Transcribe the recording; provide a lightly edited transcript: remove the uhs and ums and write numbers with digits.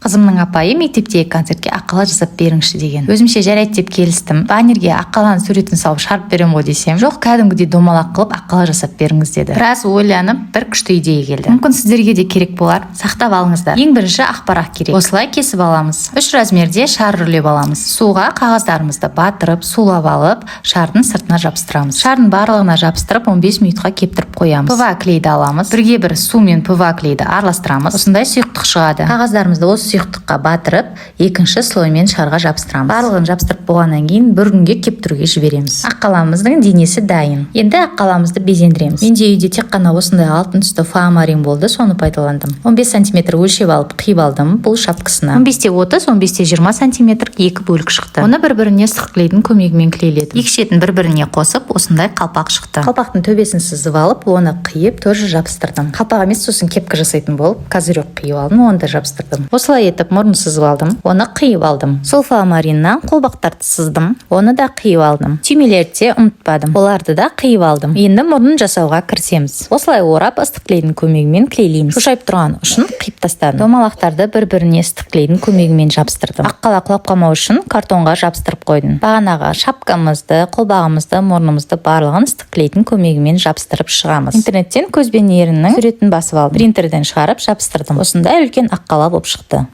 Қызымның апайы мектептегі концертке аққала жасап беріңізші деген. Өзімше жарайды деп келістім. Баннерге аққаланың суретін салып, шығарып беремін ғой десем, жоқ, кәдімгідей домалақ қылып аққала жасап беріңіз деді. Біраз ойланып, бір күшті идея келді. Мүмкін, сіздерге де керек болар, сақтап алыңыздар. Ең бірінші ақ парақ керек. Осылай кесіп аламыз. Үш размерде шар үрлеп аламыз. Суға қағаздарымызды батырып, сулап алып, шардың сыртына жабыстырамыз. Шардың барлығына жабыстырып, 15 минутқа кептіріп қоямыз. ПВА клейді аламыз. Бірге бір су мен ПВА клейді араластырамыз. Осындай сұйықтық шығады. Қағаздарымызды осы сұйықтыққа батырып, екінші слоймен шарға жабыстырамыз. Барлығын жабыстырып болғаннан кейін бір күнге кептіруге жібереміз. Аққаламыздың денесі дайын. Енді аққаламызды безендіреміз. Менде үйде тек қана осындай алтын түсті фоамарин болды, соны пайдаландым. 15 сантиметр өлшеп алып, қиып алдым. Бұл шапкасына 15-те 30, 15-те 20 сантиметр екі бөлік шықты. Оны бір біріне ыстық клейдің көмегімен клейледім. Екі шетін бір біріне қосып, осындай қалпақ шықты. Қалпақтың төбесін сызып алып, оны қиып, тоже жабыстырдым. Қалпақ емес, сосын кепка жасайтын болып, козырек қиып алдым, оны да жабыстырдым. Осылай етіп мұрын сызып алдым, оны қиып алдым. Сол фоамариннан қолбақтарды сыздым, оны да қиып алдым. Түймелерді де ұмытпадым, оларды да қиып алдым. Енді мұрнын жасауға кірісеміз. Осылай орап, ыстық клейдің көмегімен клейлейміз. Шошайып тұрған ұшын қиып тастадым. Домалақтарды бір біріне ыстық клейдің көмегімен жабыстырдым. Аққала құлап қалмау үшін картонға жабыстырып қойдым. Бағанағы шапкамызды, қолбағымызды, мұрнымызды, барлығын ыстық клейдің көмегімен жабыстырып шығамыз. Интернеттен көз бен еріннің суретін басып алдым. Принтерден шығарып, жабыстырдым. Осындай үлкен аққала болып шықты.